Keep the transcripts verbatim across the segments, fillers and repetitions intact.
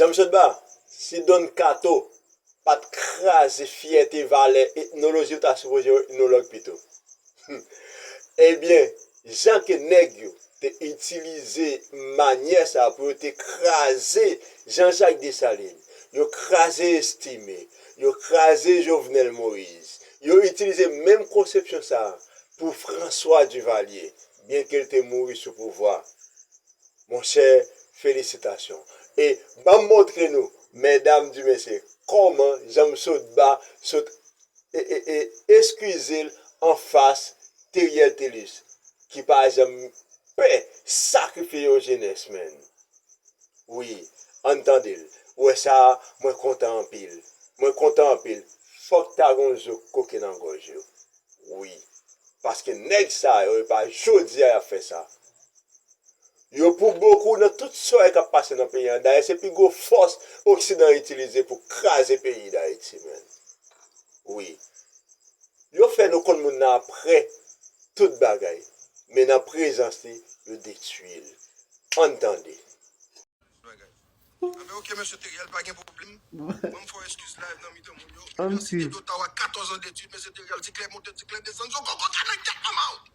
Jan m sot ba, si Don Kato pa t kraze fyète, valè, etnoloji, ou ta sipoze yon etnològ pito. Ebyen, jan ke nèg yo te itilize manyè sa pou yo te kraze Jean Jacques Dessalines, yo kraze Estimé, yo kraze Jovenel Moïse, yo itilize menm konsepsyon sa pou François Duvalier, byenke l te mouri sou pouvwa. Monchè, felisitasyon. E ban m montre nou, medam di mesye, kòman Janm Sotba sot e, e, e, eskize l anfas Teriel Thelus, ki pa janm pè sakrifye yon jenès, menn. Wi, ann tande l. Ou wè sa, mwen kontan anpil. Mwen kontan anpil. Fòk ta gon zo koke nan gòj yo. Wi. Paske nèg sa yo, e pa jodi a y ap fè sa. Yo pou bokou nan tout sa k ap pase nan peyi a. Dayè, se pi gwo fòs Oksidan itilize pou kraze peyi Dayiti, menn. Wi. Yo fè nou konn moun nan apre tout bagay. Men nan prezans li, yo detwi l. Ann tande. Anben, ok, mesye Teriel, pa gen pwoblèm. Ban m fè w eskiz live nan mitan moun yo. Ann Inivèsite swiv. D'Ottawa, katòz an detid, mesye Teriel, ti klè monte, ti klè desann, sou koko ka nan gyèt manman w.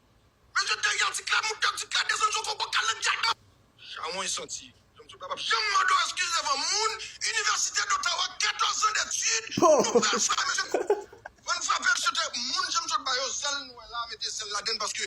Mesye Teriel, ti klè monte, ti klè desann, sou koko ka nan gyèt manman w. Chawony santi. Janm sot ba p ap janm mande w eskiz devan moun. Inivèsite d'Ottawa, katòz an detid. Nou pral frape, mesye. Ban n frape, mesye Teriel. Moun Janm Sotba yo, zèl nou wè la, mete zèl ladann paske